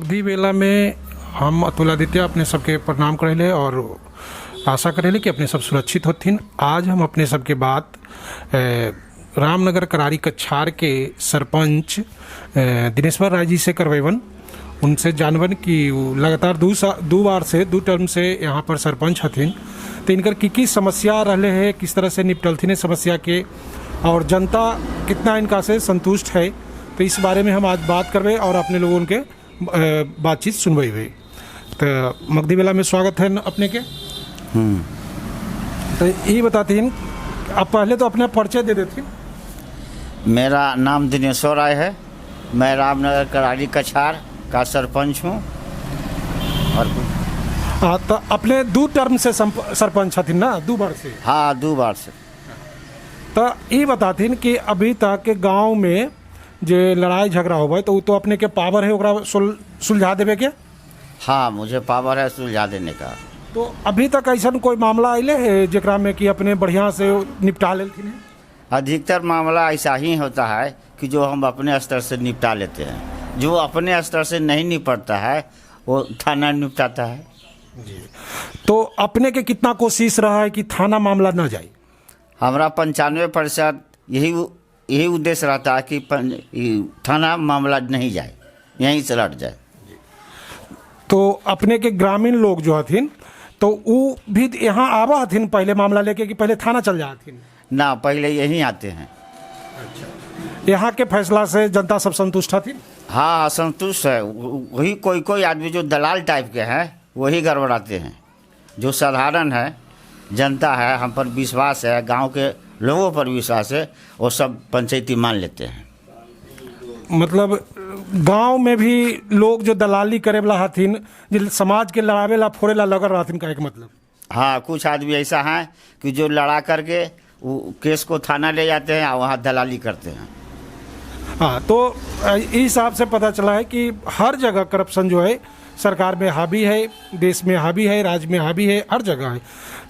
मगधी बेला में हम अतुल आदित्य अपने सबके प्रणाम करेले और आशा करेले कि अपने सब सुरक्षित होथिन। आज हम अपने सबके बात रामनगर करारी कछार के सरपंच दिनेश्वर राय जी से करवेवन। उनसे जानवन कि उ लगातार दो बार से दो टर्म से यहाँ पर सरपंच हथिन, तो इनकर की की समस्या रहले है, किस तरह से निपटलथिन है समस्या के और जनता कितना इनका से संतुष्ट है, तो इस बारे में हम आज बात करबे और अपने लोगों के बातचीत सुनबे हुए। तो मगधी बेला में स्वागत है अपने के। तो ये बतातीन, आप पहले तो अपना परिचय दे देथिन। मेरा नाम दिनेश्वर राय है। मैं रामनगर करारी कछार का सरपंच हूँ। और हाँ, तो अपने दो टर्म से सरपंच हथिन ना, दो बार से? हाँ, दो बार से। तो ये बताथिन कि अभी तक के गांव में जे लड़ाई झगड़ा होवे तो वो तो अपने के पावर है ओकरा सुलझा देवे के? हाँ, मुझे पावर है सुलझा देने का। तो अभी तक ऐसा कोई मामला अले है जेकरा में कि अपने बढ़िया से निपटा लेलथिन है? अधिकतर मामला ऐसा ही होता है कि जो हम अपने स्तर से निपटा लेते हैं। जो अपने स्तर से नहीं निपटता है वो थाना निपटाता है। तो अपने के कितना कोशिश रहा है कि थाना मामला ना जाए? हमारा 95% यही यही उद्देश्य रहता है कि थाना मामला नहीं जाए, यहीं से लट जाए। तो अपने के ग्रामीण लोग जो हथिन तो वो भी यहाँ आवा हथिन पहले मामला लेके कि पहले थाना चल जाथिन? ना, पहले यहीं आते हैं। यहाँ के फैसला से जनता सब संतुष्ट हथिन? हाँ, संतुष्ट है। वही कोई कोई आदमी जो दलाल टाइप के हैं वही गड़बड़ाते हैं। जो साधारण है जनता है, हम पर विश्वास है, गांव के लोगों पर विश्वास है, वो सब पंचायती मान लेते हैं। मतलब गांव में भी लोग जो दलाली करे वाला हथिन, जो समाज के लड़ावे ला फोड़े ला लगल रहथिन, कहे के मतलब? हाँ, कुछ आदमी ऐसा है कि जो लड़ा करके वो केस को थाना ले जाते हैं और वहाँ दलाली करते हैं। हाँ, तो इस हिसाब से पता चला है कि हर जगह करप्शन जो है सरकार में हावी है, देश में हावी है, राज्य में हावी है, हर जगह है।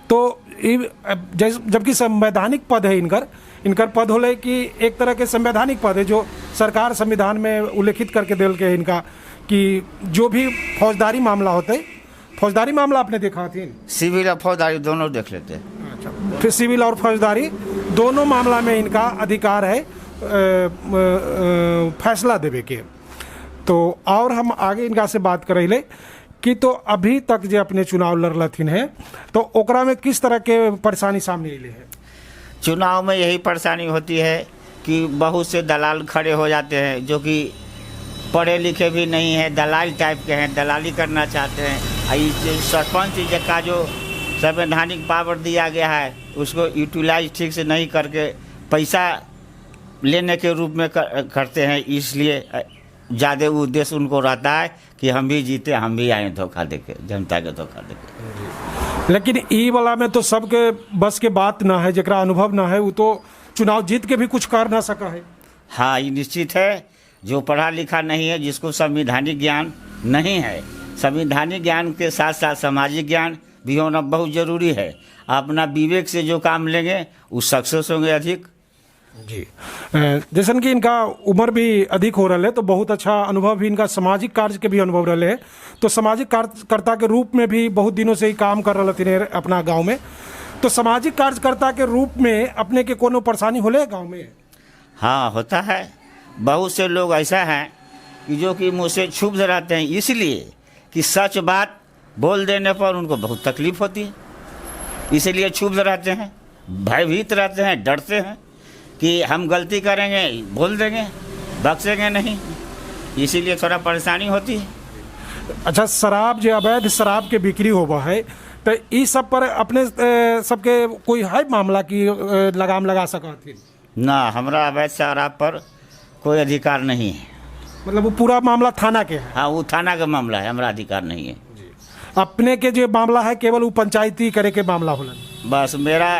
तो जबकि संवैधानिक पद है इनकर, इनकर पद होले कि एक तरह के संवैधानिक पद है जो सरकार संविधान में उल्लेखित करके दिल के इनका कि जो भी फौजदारी मामला होते, फौजदारी मामला आपने देखा थी? सिविल और फौजदारी दोनों देख लेते हैं। अच्छा, फिर सिविल और फौजदारी दोनों मामला में इनका अधिकार है फैसला देवे के। तो और हम आगे इनका से बात करेले कि तो अभी तक जो अपने चुनाव लड़लथिन है तो ओकरा में किस तरह के परेशानी सामने अले है? चुनाव में यही परेशानी होती है कि बहुत से दलाल खड़े हो जाते हैं जो कि पढ़े लिखे भी नहीं हैं, दलाल टाइप के हैं, दलाली करना चाहते हैं। और ये सरपंच जी का जो संवैधानिक पावर दिया गया है उसको यूटिलाइज ठीक से नहीं करके पैसा लेने के रूप में करते हैं। इसलिए ज़्यादा उद्देश्य उनको रहता है कि हम भी जीते, हम भी आए, धोखा देके, जनता के धोखा देके। लेकिन ई वाला में तो सबके बस के बात ना है, जरा अनुभव ना है वो तो चुनाव जीत के भी कुछ कर ना सका है। हाँ, ये निश्चित है, जो पढ़ा लिखा नहीं है, जिसको संवैधानिक ज्ञान नहीं है, संवैधानिक ज्ञान के साथ साथ सामाजिक ज्ञान भी होना बहुत ज़रूरी है। अपना विवेक से जो काम लेंगे वो सक्सेस होंगे अधिक। जी, जैसन कि इनका उम्र भी अधिक हो रहा है तो बहुत अच्छा अनुभव भी इनका सामाजिक कार्य के भी अनुभव रहे है, तो सामाजिक कार्यकर्ता के रूप में भी बहुत दिनों से ही काम कर रहे थे अपना गांव में। तो सामाजिक कार्यकर्ता के रूप में अपने के कोनो परेशानी होले गांव में? हाँ, होता है। बहुत से लोग ऐसा हैं कि जो कि मुझसे क्षुब्ध रहते हैं, इसलिए कि सच बात बोल देने पर उनको बहुत तकलीफ होती है, इसलिए क्षुब्ध रहते हैं, भयभीत रहते हैं, डरते हैं कि हम गलती करेंगे बोल देंगे, बख्शेंगे नहीं, इसीलिए थोड़ा परेशानी होती है। अच्छा, शराब जो अवैध शराब के बिक्री होवा है तो इस सब पर अपने सबके कोई है मामला कि लगाम लगा सका थी? ना, हमारा अवैध शराब पर कोई अधिकार नहीं है। मतलब वो पूरा मामला थाना के है? हाँ, वो थाना का मामला है, हमारा अधिकार नहीं है। अपने के जो मामला है केवल वो पंचायती करे के मामला होला? बस मेरा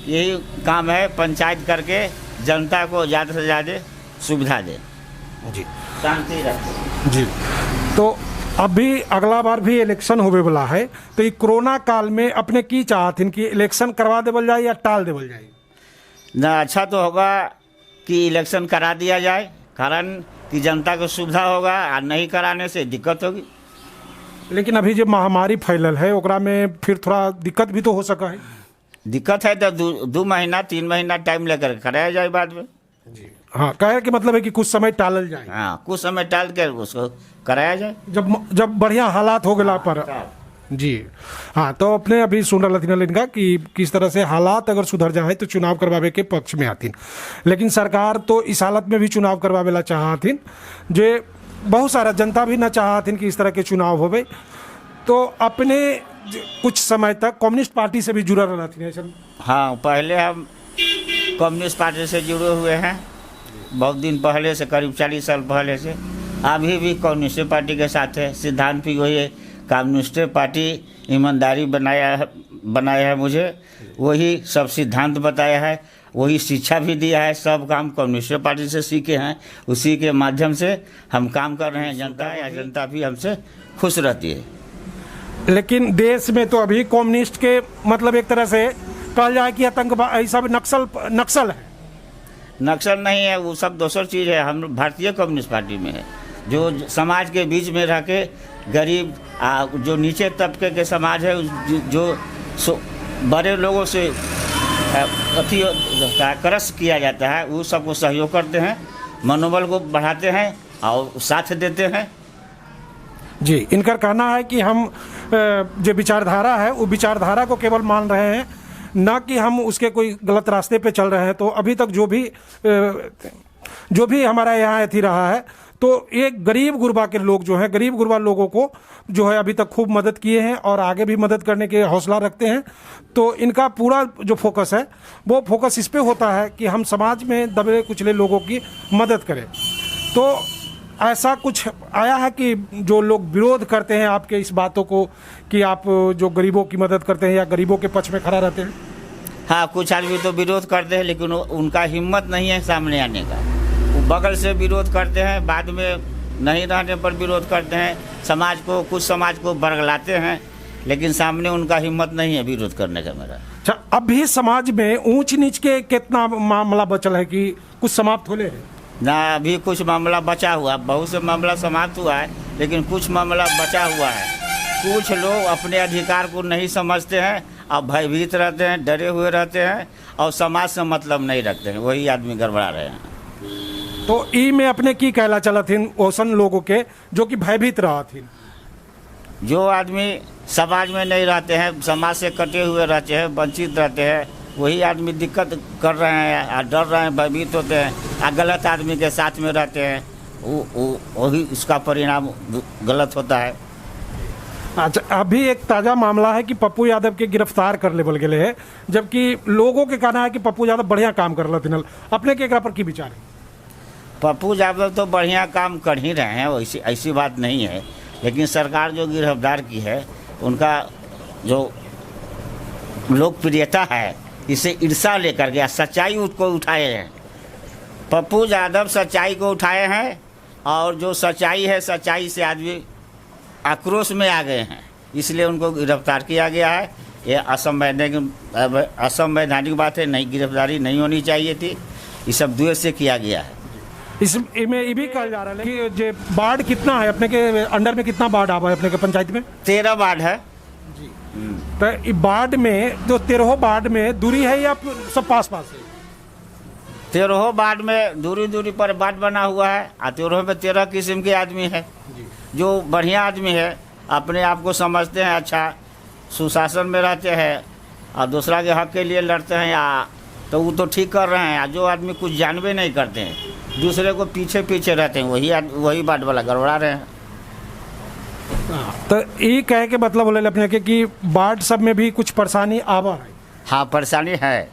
यही काम है, पंचायत करके जनता को ज़्यादा से ज़्यादा सुविधा दे। जी, शांति रखे। जी, तो अभी अगला बार भी इलेक्शन होवे वाला है, तो ये कोरोना काल में अपने की चाहथिन कि इलेक्शन करवा देवल जाए या टाल देवल जाए? ना, अच्छा तो होगा कि इलेक्शन करा दिया जाए, कारण कि जनता को सुविधा होगा, और नहीं कराने से दिक्कत होगी। लेकिन अभी जो महामारी फैलल है ओकरा में फिर थोड़ा दिक्कत भी तो हो सका है। दिक्कत है तो 2 महीना 3 महीना टाइम लेकर कराया जाए बाद में। जी हाँ, कहे के मतलब है कि कुछ समय टालल जाए। हाँ, कुछ समय टाल कर उसको कराया जाए। जब जब बढ़िया हालात हो गला पर। जी हाँ, तो अपने अभी सुन रहा थी इनका कि किस तरह से हालात अगर सुधर जाए तो चुनाव करवावे के पक्ष में आतीन, लेकिन सरकार तो इस हालत में भी चुनाव करवावे ला चाहतिन, जे बहुत सारा जनता भी ना चाहतिन कि इस तरह के चुनाव होवे। तो अपने कुछ समय तक कम्युनिस्ट पार्टी से भी जुड़ल रहती ऐसा? हाँ, पहले हम कम्युनिस्ट पार्टी से जुड़े हुए हैं, बहुत दिन पहले से, करीब 40 साल पहले से। अभी भी कम्युनिस्ट पार्टी के साथ है। सिद्धांत भी वही है। कम्युनिस्ट पार्टी ईमानदारी बनाया है मुझे, वही सब सिद्धांत बताया है, वही शिक्षा भी दिया है। सब काम कम्युनिस्ट पार्टी से सीखे हैं, उसी के माध्यम से हम काम कर रहे हैं। जनता या जनता भी हमसे खुश रहती है। लेकिन देश में तो अभी कम्युनिस्ट के मतलब एक तरह से कहल जाए कि आतंकवाद, ये सब नक्सल नक्सल है। नक्सल नहीं है, वो सब दोसर चीज़ है। हम भारतीय कम्युनिस्ट पार्टी में है, जो समाज के बीच में रह के गरीब जो नीचे तबके के समाज है, जो बड़े लोगों से अथी होता है, क्रश किया जाता है, वो सबको सहयोग करते हैं, मनोबल को बढ़ाते हैं और साथ देते हैं। जी, इनका कहना है कि हम जो विचारधारा है वो विचारधारा को केवल मान रहे हैं, ना कि हम उसके कोई गलत रास्ते पे चल रहे हैं। तो अभी तक जो भी हमारा यहाँ अथी रहा है, तो ये गरीब गुरबा के लोग जो हैं, गरीब गुरबा लोगों को जो है अभी तक खूब मदद किए हैं और आगे भी मदद करने के हौसला रखते हैं। तो इनका पूरा जो फोकस है वो फोकस इस पे होता है कि हम समाज में दबे कुचले लोगों की मदद करें। तो ऐसा कुछ आया है कि जो लोग विरोध करते हैं आपके इस बातों को कि आप जो गरीबों की मदद करते हैं या गरीबों के पक्ष में खड़ा रहते हैं? हाँ, कुछ आदमी तो विरोध करते हैं, लेकिन उनका हिम्मत नहीं है सामने आने का। वो बगल से विरोध करते हैं, बाद में नहीं रहने पर विरोध करते हैं। समाज को, कुछ समाज को बरगलाते हैं, लेकिन सामने उनका हिम्मत नहीं है विरोध करने का मेरा। अच्छा, अब भी समाज में ऊंच नीच के कितना मामला बचल है कि कुछ समाप्त होले है? ना, अभी कुछ मामला बचा हुआ। बहुत से मामला समाप्त हुआ है, लेकिन कुछ मामला बचा हुआ है। कुछ लोग अपने अधिकार को नहीं समझते हैं और भयभीत रहते हैं, डरे हुए रहते हैं और समाज से मतलब नहीं रखते हैं। वही आदमी गड़बड़ा रहे हैं। तो ई में अपने की कहला चलथिन ओसन लोगों के जो कि भयभीत रहथिन? जो आदमी समाज में नहीं रहते हैं, समाज से कटे हुए रहते हैं, वंचित रहते हैं, वही आदमी दिक्कत कर रहे हैं और डर रहे हैं, भयभीत होते हैं और गलत आदमी के साथ में रहते हैं। वो वही उसका परिणाम गलत होता है। अच्छा, अभी एक ताज़ा मामला है कि पप्पू यादव के गिरफ्तार कर लेवल गेले है, जबकि लोगों के कहना है कि पप्पू यादव बढ़िया काम कर रहा। अपने के एकरा पर की विचार है? पप्पू यादव तो बढ़िया काम कर ही रहे हैं, वैसी ऐसी बात नहीं है, लेकिन सरकार जो गिरफ्तार की है, उनका जो लोकप्रियता है, इसे ईर्षा लेकर के सच्चाई उसको उठाए हैं। पप्पू यादव सच्चाई को उठाए हैं और जो सच्चाई है, सच्चाई से आदमी आक्रोश में आ गए हैं, इसलिए उनको गिरफ्तार किया गया है। ये असंवैधानिक असंवैधानिक बात है। नहीं, गिरफ्तारी नहीं होनी चाहिए थी। ये सब द्वेष से किया गया है। इस में ये भी कहल जा रहा है कि जे वार्ड कितना है अपने के अंडर में, कितना वार्ड आवा है अपने के पंचायत में? 13 वार्ड है। तो ई वार्ड में जो 13 वार्ड में दूरी है या सब पास पास है? 13 वार्ड में दूरी दूरी पर वार्ड बना हुआ है और 13 में 13 किस्म के आदमी है। जो बढ़िया आदमी है, अपने आप को समझते हैं, अच्छा सुशासन में रहते हैं और दूसरा के हक के लिए लड़ते हैं, या तो वो तो ठीक कर रहे हैं। और जो आदमी कुछ जानबे नहीं करते हैं, दूसरे को पीछे पीछे रहते हैं, वही वार्ड वाला गड़बड़ा रहे हैं। तो ये कहे के मतलब बोले अपने के कि वार्ड सब में भी कुछ परेशानी आवा है? हाँ, परेशानी है।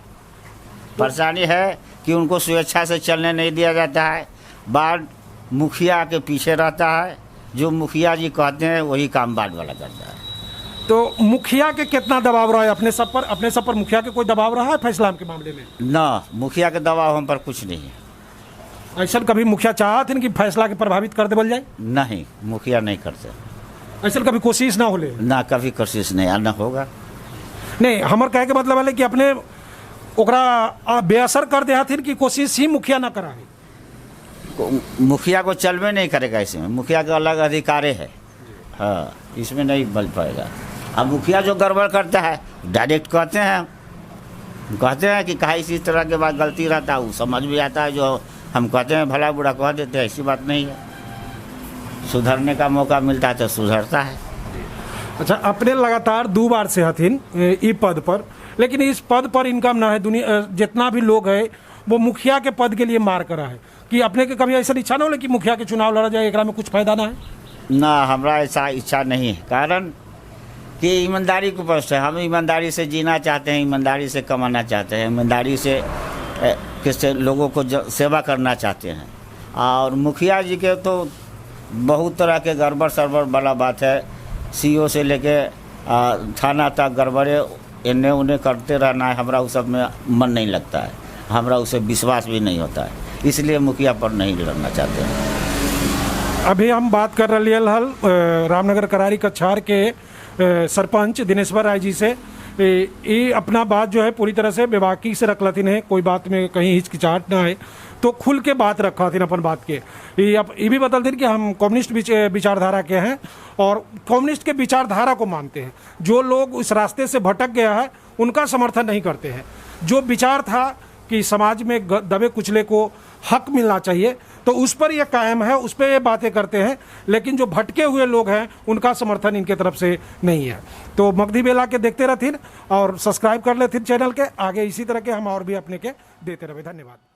परेशानी है कि उनको स्वेच्छा से चलने नहीं दिया जाता है। वार्ड मुखिया के पीछे रहता है। जो मुखिया जी कहते हैं, वही काम वार्ड वाला करता है। तो मुखिया के कितना दबाव रहा है अपने सब पर? अपने सब पर मुखिया के कोई दबाव रहा है फैसला के मामले में? न, मुखिया के दबाव हम पर कुछ नहीं है। ऐसा कभी मुखिया चाहत कि फैसला के प्रभावित कर देवल जाए? नहीं, मुखिया नहीं करते। ऐसा कभी कोशिश ना होले? ना, कभी कोशिश नहीं और न होगा। नहीं, हमर कहे के मतलब है कि अपने ओकरा बेअसर कर दे हथिन कि कोशिश ही मुखिया ना करा है। मुखिया को चलवे नहीं करेगा इसमें। मुखिया का अलग अधिकार है, हाँ, इसमें नहीं बल पाएगा। अब मुखिया जो गड़बड़ करता है डायरेक्ट कहते हैं, कहते हैं कि कहा इसी तरह के बात गलती रहता है, वो समझ भी आता है, जो हम कहते हैं भला बुरा कह देते हैं, ऐसी बात नहीं है। सुधरने का मौका मिलता है तो सुधरता है। अच्छा, अपने लगातार 2 बार से हथिन ई पद पर, लेकिन इस पद पर इनकम ना है। दुनिया जितना भी लोग है वो मुखिया के पद के लिए मार करा है कि अपने के कभी ऐसा इच्छा ना हो कि मुखिया के चुनाव लड़ा जाए, एकरा में कुछ फायदा ना है? ना, हमारा ऐसा इच्छा नहीं है। कारण कि ईमानदारी के ऊपर से हम ईमानदारी से जीना चाहते हैं, ईमानदारी से कमाना चाहते हैं, ईमानदारी से किसी लोगों को सेवा करना चाहते हैं। और मुखिया जी के तो बहुत तरह के गड़बड़ सड़बड़ वाला बात है, सीओ से लेके थाना तक गड़बड़े इन्हें उन्हें करते रहना है। हमारा उस सब में मन नहीं लगता है, हमारा उसे विश्वास भी नहीं होता है, इसलिए मुखिया पर नहीं लड़ना चाहते हैं। अभी हम बात कर रहे हल रामनगर करारी कछार के सरपंच दिनेश्वर राय जी से। ये अपना बात जो है पूरी तरह से बेबाकी से रख लथिन है, कोई बात में कहीं हिचकिचाहट ना है, तो खुल के बात रखा थी अपन बात के। ये अब ये भी बदल दिन कि हम कम्युनिस्ट विचारधारा के हैं और कम्युनिस्ट के विचारधारा को मानते हैं। जो लोग उस रास्ते से भटक गया है उनका समर्थन नहीं करते हैं। जो विचार था कि समाज में दबे कुचले को हक मिलना चाहिए, तो उस पर ये कायम है, उस पर ये बातें करते हैं, लेकिन जो भटके हुए लोग हैं उनका समर्थन इनके तरफ से नहीं है। तो मगधी बेला के देखते रहथिन और सब्सक्राइब कर लेथिन चैनल के। आगे इसी तरह के हम और भी अपने के देते रहे। धन्यवाद।